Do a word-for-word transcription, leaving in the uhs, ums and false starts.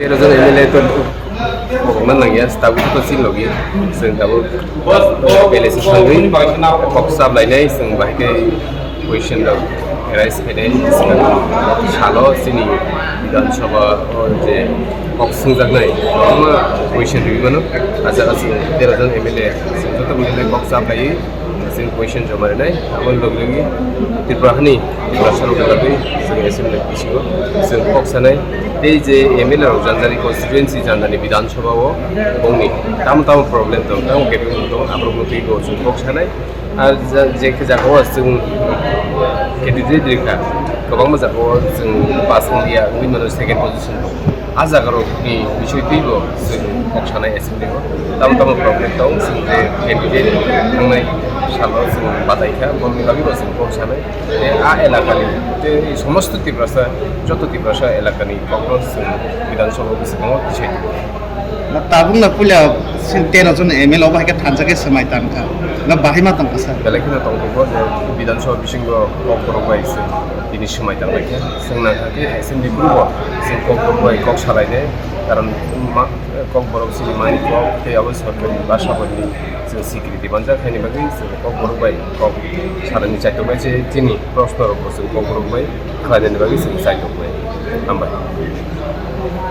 Tero jon M L A to kokna nangya, tabuk to sin logi, chwng tabuk palace thangwi kok chap lainai, chwng bahai khe question rok arise khainai, salo chini Bidhan Sabha o je kok swngjaknai, kwbangma question rwi mano, acha acha tero jon M L A chwng joto milinai kok chap laiwi, chwng question joma rinai, aboni logi logi Tripura hani Tripura sarok ni bagwi chwng assembly bisingo chwng kok sanai. Tei je M L A rok Janjani constituency, Janjani Bidhan Sabha o bongni tamo tamo problem tong, tamo kebengmung tong, aborok no twi bo chwng kok sanai. Ar ja-, je khe jaga o chwng candidate rikha, kwbangma jaga o chwng pass wngya, wngwi mano second position tong. A jaga rok ni bisingtwi bo chwng kok sanai assembly o. Tamo tamo problem tong, chwng je candidate thangnai salo chwng batai kha, boni bagwi bo chwng kok sanai. Tei a elakani, tei somosto Tiprasa, joto Tiprasa elakani kokno chwng Bidhan Sabha bisingo tisai tongo. Na tabuk na puila sin tero jon M L A obo hai khe thansa khe swmai tang kha. Na bahai ma tang kha sa. Belai kheno tong tongo je Bidhan Sabha bisingo kok borok bai chwng tini swmai tang lai kha. Chwng nang kha khe assembly group o chwng kok borok bai kok salai nai. Karon ma-, kok borok chini mai kok tei abo sorkari basa bai ni chwng sikri Dibanjak haini bagwi chwng kok borok bai kok salani chaitok bai se chini proshno rok bo chwng kok borok bai khlainani bagwi chwng chaitok bai. Hambai.